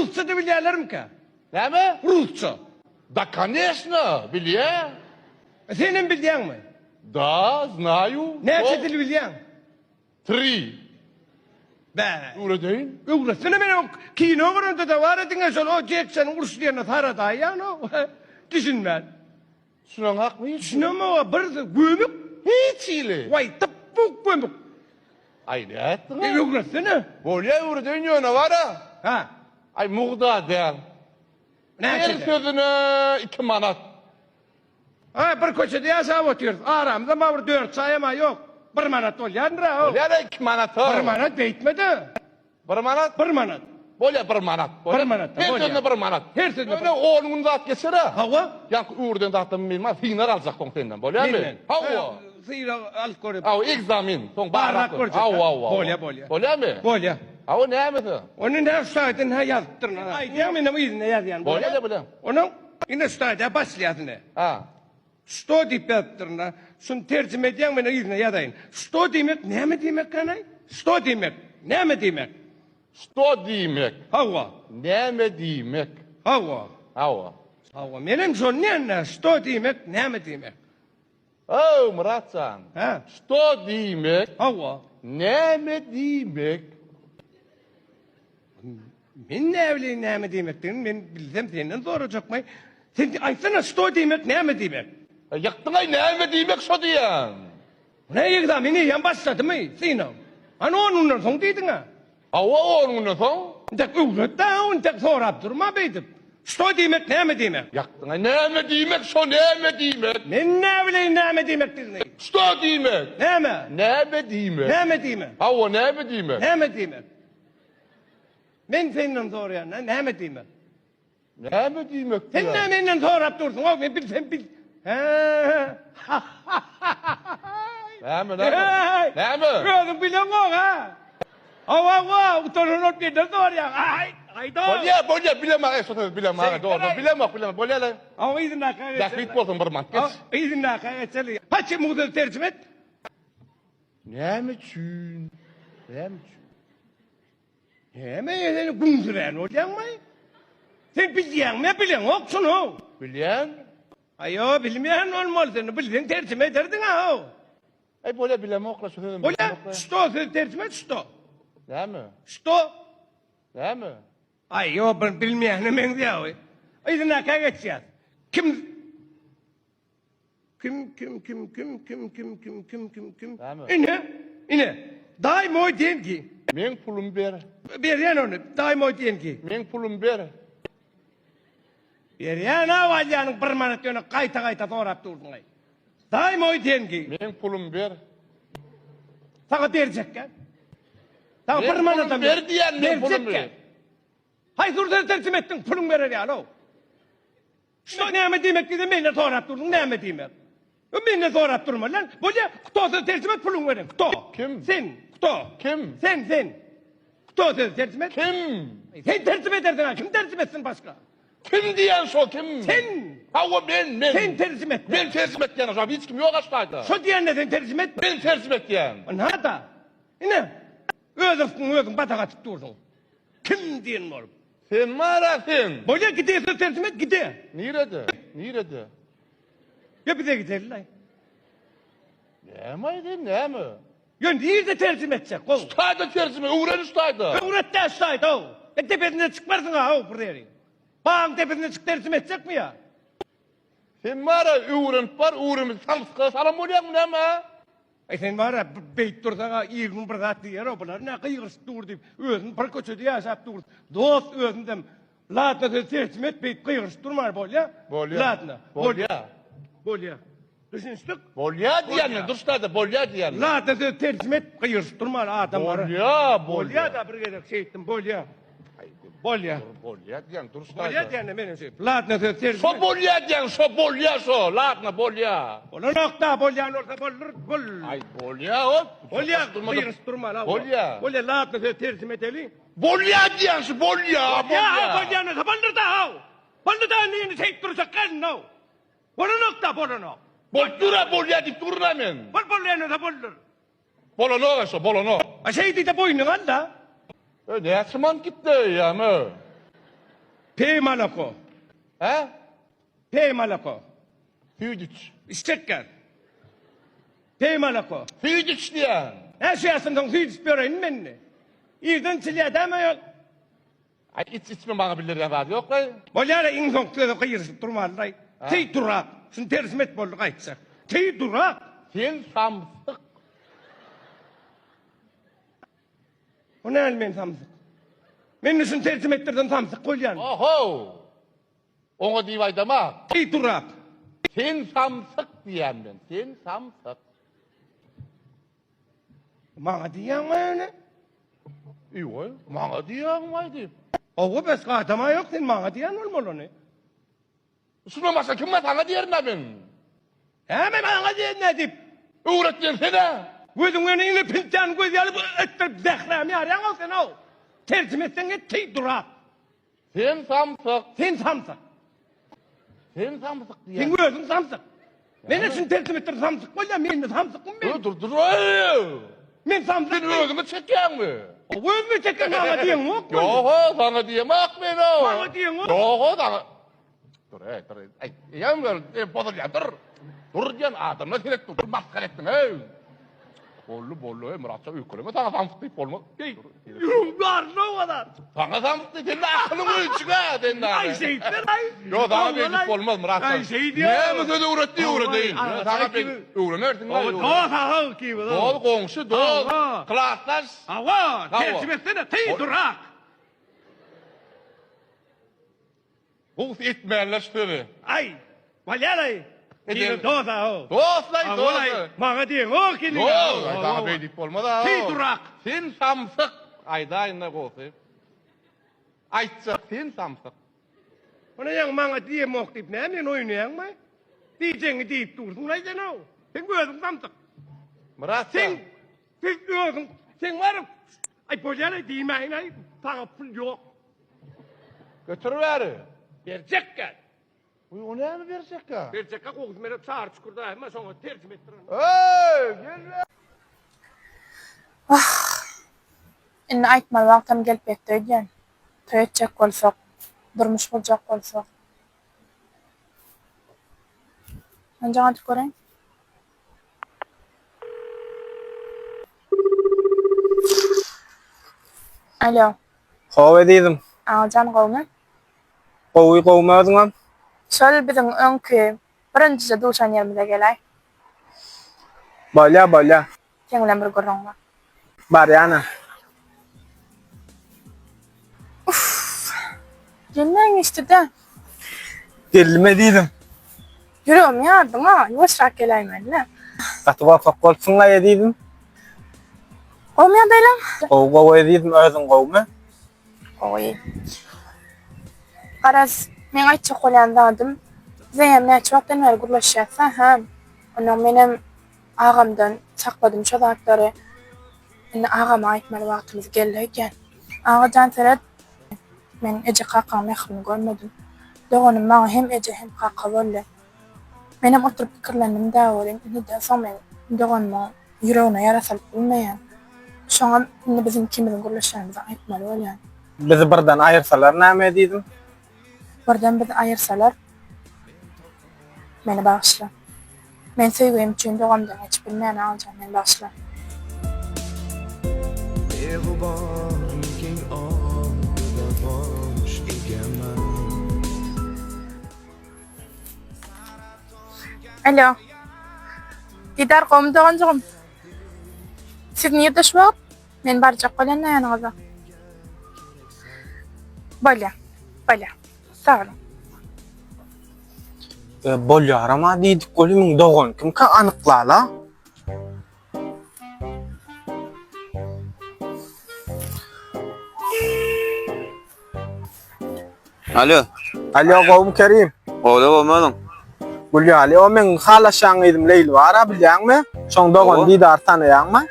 Rusça-da bilýärlermikä? Näme? Rusça. Da koneşno, bilýä. Senem bilýäňmi? Da, znaýu. Näçe dil bilýäň? Tri. Bä. Öwredeýin. Öwretsene men o kino görende-de bar diňe şol o Jeksonyň uruş diýenine saradaýýan o. Düşünmän. Düşüneň hakmy hiç? Düşünemok bir gömük. Hiç hili. Waý typbuk gömük. Aý nätdiň? E, öwretsene. Bolýa öwredeýin ýöne bar-a. Ha. Aý mugda däl. Näçe? Her sözüne 2 manat. Ha, bir köçede ýaşap otyrys. Aramyzda ma bir dört çaýam-a ýok. Bir manat bolýandyr-a. Bolýar-a 2 manat-a. Bir manat beýtme-de. Bir manat? Bir manat. Bolýar bir manat. Bir manat. Her sözüne bir manat. Her sözüne. Ýöne 10 gün zat geçer-ä. Hawa. Ýaňky öwreden zatlarymy men bar synag aljak soň senden. Bolýarmy? Menden. Hawa. Synag alyp görüp. Hawa, ekzamen. Soň barlap görjek. Hawa, hawa. Bolýar, bolýar. Bolýarmy? Bolýar. Hawa, nämesi? Ony näme şu taýdan hä ýazypdyryn. Aýdýaň menem yzynda ýazýan. Bolýar, bolýar. Onuň ine şu taýda başlaýas ine. Ha. Şto diýip ýazypdyryn-da. Şuny terjime edýäň, men yzyna ýazaýyn. Şto diýmek näme diýmek ganaý? Şto diýmek näme diýmek? Şto diýmek. Hawa. Näme diýmek? Hawa. Hawa. Hawa, menem şony diýen-dä, şto diýmek näme diýmek? Ow, Myrat jan. Hä? Şto diýmek. Hawa. Näme diýmek? Men näbileýin näme diýmekdigini, men bilsem senden sorajakmy? Sen aýtsana şto diýmek näme diýmek? Ýykdyňaý näme diýmek şo diýýän. Ne ekzamen eýýäm başladymy synag? Hany on günden soň diýdiň-ä. Hawa on günden soň. Intek öwret-dä, intek sorap durma beýdip. Şto diýmek näme diýmek? Ýakdyňaý näme diýmek şo näme diýmek? Men näbileýin näme diýmekdigini? Şto diýmek. Näme? Näme diýmek? Näme diýmek? Hawa näme diýmek? Näme diýmek? Men senden soraýan, näme diýmek? Näme diýmek Sen näme menden sorap dursuň? O, men bilsem bil. Hä. Näme, näme? Näme? Özüň bileňok, ha? Hawa, hawa, utanan bolup menden soraýaň. Aý, aýda. Bolýa, bolýa, bilemok, eý, şo sözi bilemok, dogry, bilemok, bilemok, bolýa-la. Hawa, yzyndaky geçeli. Bähbit bolsun bir manat, geç. Yzyndaky geçeli. Paçemu sözi terjime et. Näme üçin? Näme üçin? Näme sen güňsürän bolýaňmy? Sen bilýäňmi, bileňok şuny? Bilýän. Aýo, bilmeýän bolmaly sen. Bilseň terjime ederdiň-a. Aý bolýa bilemok-la şu sözem. Bolýa, şto söz terjime et şto. Näme? Şto. Näme? Aý, ýo, bir bilmeýäne meňzeýär o. Yzynaka geçýäs. Kim Kim kim kim kim kim kim kim kim kim kim Näme? Ine, ine. Daj moý dengi. Meň pulumy ber. Berýän ony. Daj moý dengi. Meň pulumy ber. Berýän a alýanyň bir manat ýöne gaýta-gaýta sorap durduň-aý. Daj moý dengi. Meň pulumy ber. Saňa berjekkä. Saňa bir manatam ber diýýän meň pulumy. Berjekkä. Haýsy ur terjime etdiň puluň berer ýaly-ow. Şo näme diýmek diýse menden sorap durduň näme diýmek. Ö menden sorap durma lan. Bolýa kto söz terjime et puluňy bereň. Kto? Kim? Sen. Kto? Kim? Sen sen. Kto söz terjime et. Kim? Sen terjime edersiň ha kim terjime etsin başga? Kim diýen şo kim? Sen. Hawa men men. Sen terjime et. Men terjime etýän şo hiç kim ýok aşgaýda. Şo diýende sen terjime et. Men terjime etýän. Ynha-da. Ine. Öz ryskyňy özüň badak atyp dursuň. Kim diýen bolup. Sen bara sen. Bolýa gide söz terjime et gide. Nirede? Nirede? Ýa bize gideli. Näme aýdyn näme? Ýa nirde terjime etjek gow? Şu taýda terjime öwren şu taýda. Öwret dä şu taýda ow. E depesine çykmarsyň ha ow bir ýeri. Bagyň depesine çyk terjime etjekmi ýa? Sen bara öwrenip bar öwrenmese samsyka salam bolýaňmy näme? Aý sen bar-a beýdip dursaň-a ir gün bir zat diýer-ow bular nä gygyryşyp dur diýip özüni bir köçede ýaşap dur dost özündem ladna söz terjime et beýdip gygyryşyp durman bolýa Bolýa. ladna Bolýa. Bolýa düşünişdik Bolýa diýýän duş da bolýa diýýän. Ladna söz terjime et gygyryşyp durman adamlara Bolýa bolýa. Bolýa da bir gezek şeýtdim bolýa. Bolýa. Bolýa diýýän duruş Bolýa diýende men şeý. Ladna söz terjime. Şo bolýa diýýän şo bolýa şo. Ladna bolýa. Bolanok-da bolýan bolsa boldur bol. Aý bolýa o. Bolýa gygyryşyp durman. Bolýa. Bolýa ladna söz terjime edeli. Bolýa diýýän şu bolýa bolýa. Bolýa bolsa boldur-da haw. Boldy-da indi indi şeýdip dursak gelin-ow. Bolanok-da bolanok. Bolup dur-a bolýa diýip durun-a men. Bol bolýan bolsa boldur. Bolanok şo, bolanok. A şeý diýde boýnuňy al-da. E, näçe manat gitdi eýýäm, e? Peý malako. Hä? Peý malako. Süýt iç. Içjek gel. Peý malako. Süýt iç diýýän. Hä şu ýasyndan soň süýt içip ýöreýinmi men indi? Irden içilýär dämi ol? Aý iç içme maňa bildirýän zady ýok-laý. Bolýar-a iň soňky söze gygyryşyp durmaly-laý. Teý durak. Şuny tersime et boldy gaýtjak. Teý durak. Sen samsyk. O näl men samsyk? Men şuny terjime etdirsem samsyk bolýan. Oho! Oňa diýip aýdama. Teý durak. Sen samsyk diýýän men. Sen samsyk. Maňa diýýäňmi ýöne? Ýoý, maňa diýýäňmi diýip. Hawa, başga adama ýok, sen maňa diýýän bolmaly ony. Şundan başga kim bar saňa diýerin-ä men. Hä, men maňa diýen nädip? Öwretýän sen-ä. Gözüň ýöne ine piltäniň gözi ýaly etdirip zährämi ýarýaň-ow sen-ow. Terjime etseň et, teý durak. Sen samsyk. Sen samsyk. Sen samsyk diýýän. Sen özüň samsyk. Men üçin terjime etdir samsyk bolýar, men samsykmy men? Dur, dur, dur. Men samsyk. Sen özüňi çekýäňmi? Özümi çekýän maňa diýeňok. Ýok, saňa diýemok men. Maňa diýeňok. Ýok, saňa. Dur, ey, dur. Aý, ýa bozulýar, dur. Dur diýen adamlar seret dur, masgara etdiň, ey. Boldy, boldy, ey, Myratja öýkeleme, saňa samsyk diýip bolmaz. Ey, ýüregim dardy o gadar. Saňa samsyk diýip, sen akylyň öýçük-ä, sen de. Aý, şeýtme, aý. Ýok, saňa beýdip bolmaz, Myratjan. Aý, şeýdýär. Näme söz öwretdi, öwredeýin. Saňa beýdip öwrenersiň. Dost, aga, ikimiz. Dost, goňşy, dost, klasdaş. Hawa, terjime etsene, teý, durak. Gowusy etmänler şu sözi. Aý, bolýar-aý. Diýme dos-a-ow. Dos-laý, dos. Maňa diýeňok indi. Ýok, aý saňa beý diýip bolmaz-a. Teý durak. Sen samsyk. Aýdaýyn-da gowusy. Aýtjak sen samsyk. Ony ýaňy maňa diýemok diýip näme meni oýnaýaňmy? Diýjegiňi diýip dursuň-laý sen-ow. Sen özüň samsyk. Myrat Sen, sen özüň, sen baryp, aý bolýar-aý diýmäýin-aý, saňa pul ýok. Götür bäri. Berjekkä. Uý, o näme berjekkä? Berjekkä gowusy meni Çary çukurda hemme şoňa terjime etdiren. Eý, gel bäri. Wah. Indi aýtmaly wagtam gelip ýetdi öýdýän. Toý etjek bolsak, durmuş gurjak bolsak. Men jaň edip göreýin. Alo. How ezizim. Agajan gowmy? Gowy gowmy özüňem? Şol biziň öňki birinjije duşan ýerimize geläý. Bolýa bolýa. Seň bilen bir gürrüň bar. Barýana. Uff. Gelmäň geçdi-dä. Geldim ezizim. Ýüregimi ýardyň-a, ýuwaşrak geläýmeli-dä. Gaty gorkak bolupsyň-laý ezizim. Gowumy ýagdaýlaň? Gowy gowy ezizim özüň gowumy? Gowy. Garaz, meň aýtjak bolýan zadym, biz eýýäm näçe wagtdan bäri gürleşýäs-ä, hä? Onnoň menem agamdan sakladym şo zatlary. Indi agama aýtmaly wagtymyz geldi öýdýän. Aga jan seret, men eje-kakaň mährini görmedim. Doganym maňa hem eje hem kaka boldy. Menem oturyp pikirlendim-dä welin, indi-de soň men doganymyň ýüregine ýara salyp bilmeýän. Şoňam indi biziň ikimiziň gürleşýänimizi aýtmaly bolýan. Bizi birden aýyrsalar näme ezizim? Birden bizi aýyrsalar, meni bagyşla. Men söýgim üçin dogamdan geçip bilmeýän Agajan meni bagyşla. Alo. Didar gowmy doganjygym? Siz nirde şu wagt? Men barjak bolýan ýanyňyza. Bolýa. Bolýa. Sag boluň. E, bolýarama diýdik weli muň dogany kimka anyklala. Alo. Alo gowmy Kerim? Gowy bolmadyň. Gül ýaly o meň halaşýan gyzym Leýli bar-a bilýäňmi? Şoň dogany Didary tanaýaňmy?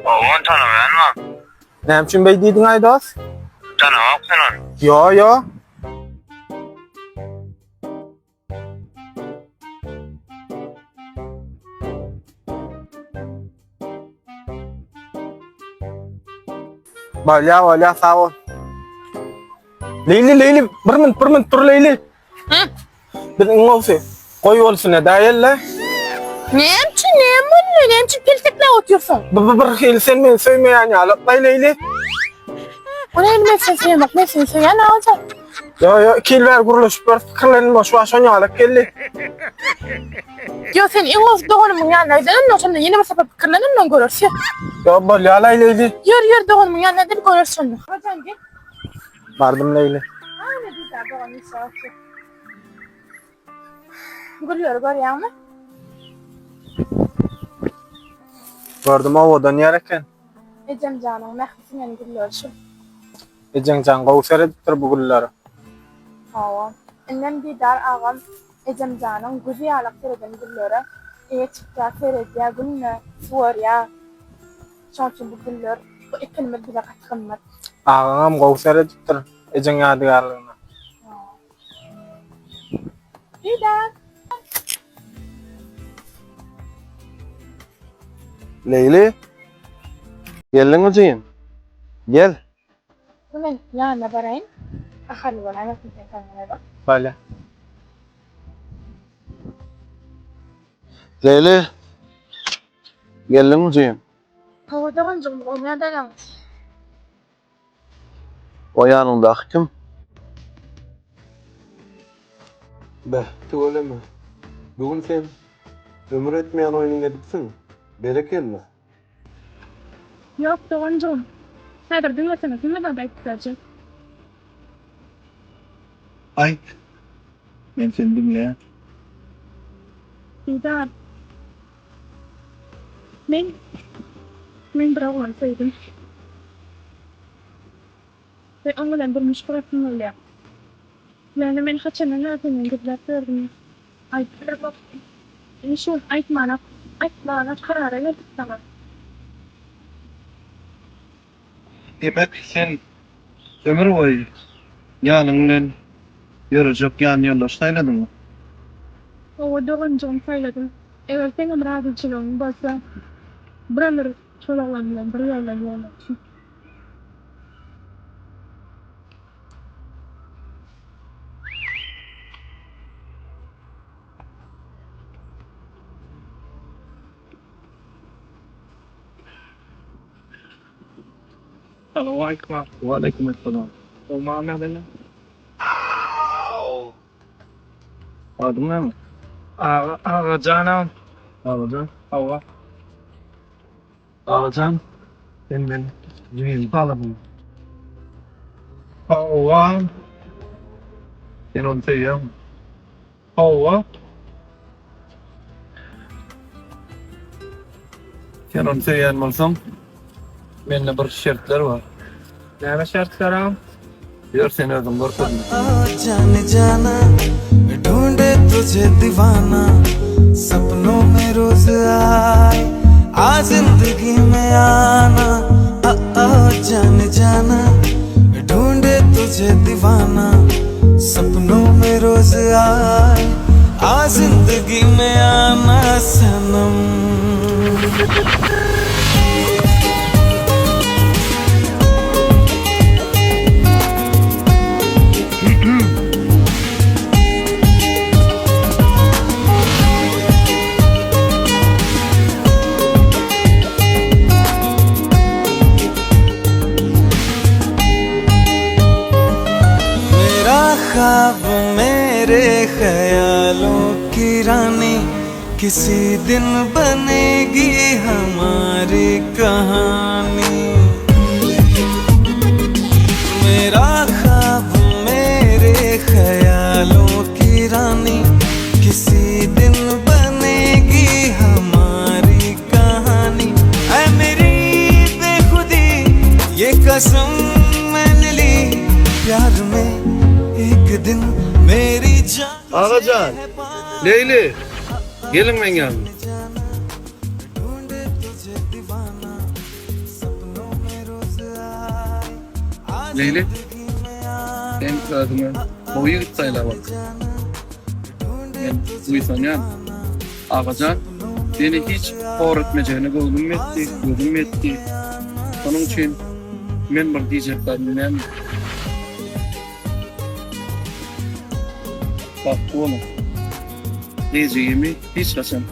Hawa ony tanamaýan bar. Näme üçin beý diýdiň-aý dos? Tanamok sen ony. Ýo, ýo. Bolýa, bolýa, sag bol. Leýli, Leýli, bir minut, bir minut dur Leýli. Hı? Biz iň gowusy goý bolsun edäýeli. Näme üçin, näme boldy? Näme üçin peltekläp otyrsyň? Bir bir, bir hili sen meni söýmeýän ýaly etlaý Leýli. O näme men seni söýemok, men seni söýýän Agajan. Ýo ýo, iki ýyl bäri gürleşip ýörüs, pikirlendim, boş başa ýaly geldi. Ýo sen iň gowusy doganymyň ýanyna giden ondan şonda ýene bir sapar pikirlen ondan göreris. Ýo bolýa-laý Leýli. Ýör ýör doganymyň ýanyna gidip göreris şonda. Agajan gel. Bardym Leýli. Ana Didar dogan işe otyr. Gülleri görýäňmi? Gördüm owadan ýer eken. Ejem janyň mähri siňen gülleri şu. Ejeň jan gowy seredipdir bu güllere. Hawa. Indem Didar agam ejem janyň gözi ýalak sereden güllere eýe çykýar, seredýär, günde suwarýar. Şoň üçin bu güller, bu ekinimiz bize gaty gymmat. Agaňam gowy seredipdir ejeň ýadygärligine. Didar! Leýli. Geldiňmi jigim? Gel. Dur men ýanyna baraýyn. Gaharly bolaýmasyn sen saňa bak. Bolýa. Leýli. Geldiňmi jigim? Hawa doganjygym gowy ýagdaýlaryňyz. O ýanyňdaky kim? Beh, tüweleme. Bu gün sen ömür etmeýän oýnuňy edipsiň. Berekella. Ýok, doganjygym. Häzir diňleseňiz hemme zady aýdyp berjek. Aýt. Men seni diňleýän. Didar. Men men bir oglany söýdüm. We oň bilen durmuş gurasym gelýär. Ýöne men haçandan bäri senden gizläp ýördüm. Aýdyp bilemokdym. Indi şu gün aýtmana aýtmaga karara geldim saňa. Diýmek, sen ömür boýu ýanyň bilen ýörejek ýanýoldaş saýladyňmy? Hawa, doganjygym saýladym. Eger seňem razyçylygyň bolsa, bir ömür şol oglan bilen bir ýoldan ýörmekçi. Salowaleýkim. Waleýkim essalam. Gowymy ýagdaýlar? Adyň näme? Aga, Agajan agam. Agajan. Hawa. Agajan, sen men jigimi haladyň. Hawa. Sen ony söýýäňmi? Hawa. Sen ony söýýän bolsaň, mende bir şertler bar. Näme şertler agam? Ýör sen özüň görkezme. Agajan, Leýli, geliň meň ýanyma. Leýli, sen özüňe gowy ýigit saýlap alypsyň. Men buýsanýan. Agajan, seni hiç hor etmejegine göwnüm ýetdi, gözüm ýetdi. Şonuň üçin men bir diýjek zadym näme? Bagtly boluň. Gyzjygymy hiç haçan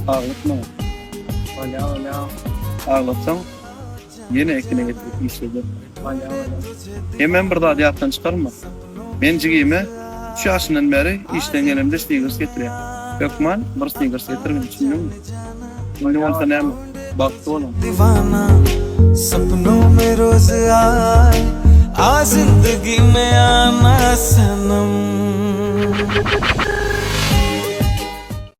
aglatmaň. Bolýa bolýa. Aglatsaň ýene ekine getirip işleder. Bolýa bolýa. Hemem bir zady ýatdan çykarma. Men jigime üç ýaşyndan bäri işden gelemde snickers getirýän. Hökman bir snickers getirgin, düşündiňmi? Indi bolsa näme? Bagtly boluň.